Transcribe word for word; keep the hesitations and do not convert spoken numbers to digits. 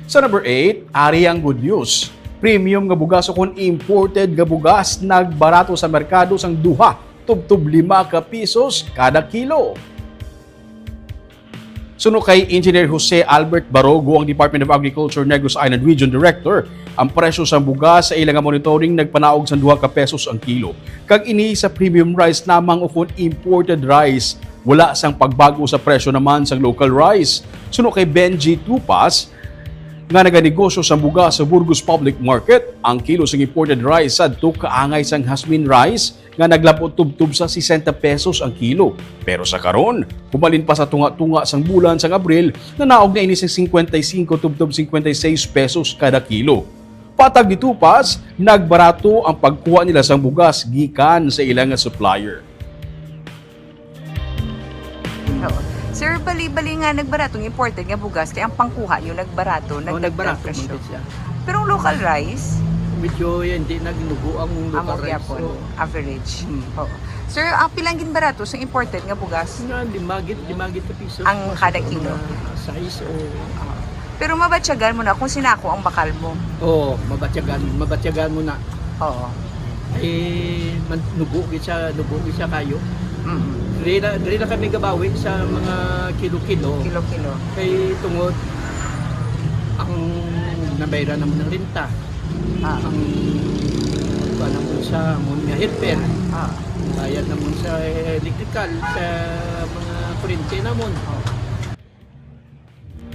Sa number eight, ari ang good news. Premium nga bugas ukon imported nga bugas nagbarato sa merkado sang duha tubtob lima ka pisos kada kilo. Suno kay Engineer Jose Albert Barogo, ang Department of Agriculture Negros Island Region Director, ang presyo sang bugas sa ila nga monitoring nagpanaog sang duha ka pesos ang kilo. Kag ini sa premium rice lamang ukon imported rice, wala sang pagbago sa presyo naman sang local rice. Suno kay Benji Tupas, nga naganegosyo sang bugas sa Burgos Public Market, ang kilo sang imported rice sadto kaangay sang jasmine rice nga naglabo tubtob sa sesenta pesos ang kilo. Pero sa karon, humalin pa sa tunga-tunga sang bulan sang Abril, nanaog na ini sing cincuenta y cinco tubtob cincuenta y seis pesos kada kilo. Patag ni Tupas, nagbarato ang pagkuha nila sang bugas gikan sa ila nga supplier. Oo. Sir, bali-bali nga nagbarato ang imported nga bugas kay ang pangkuha nyo nagbarato, Oh, nagdagdag nagbarato presyo. man siya. Pero ang local rice, Medyo hindi nagnugo ang amo local rice. gyapon, So, average. Hmm. Oo. Sir, ang pilang ginbarato sa imported nga bugas? Nga, lima gid, lima gid ka piso. Ang Mas kada mga kilo? Size o... Pero mabatyagan mo na kung sinako ang bakal mo. Oo, mabatyagan, mabatyagan mo na. Oo. Eh, man, nugo gid siya, nugo gid siya kayo. Mm. Dili na, dili na kami gabawi sa mga kilo-kilo. Kilo-kilo. Kay tungod ang nabayran naman ng renta. Ah. Ang kuha naman sa amon nga helper. Ah. Bayad naman sa electrical, sa mga kuryente naman.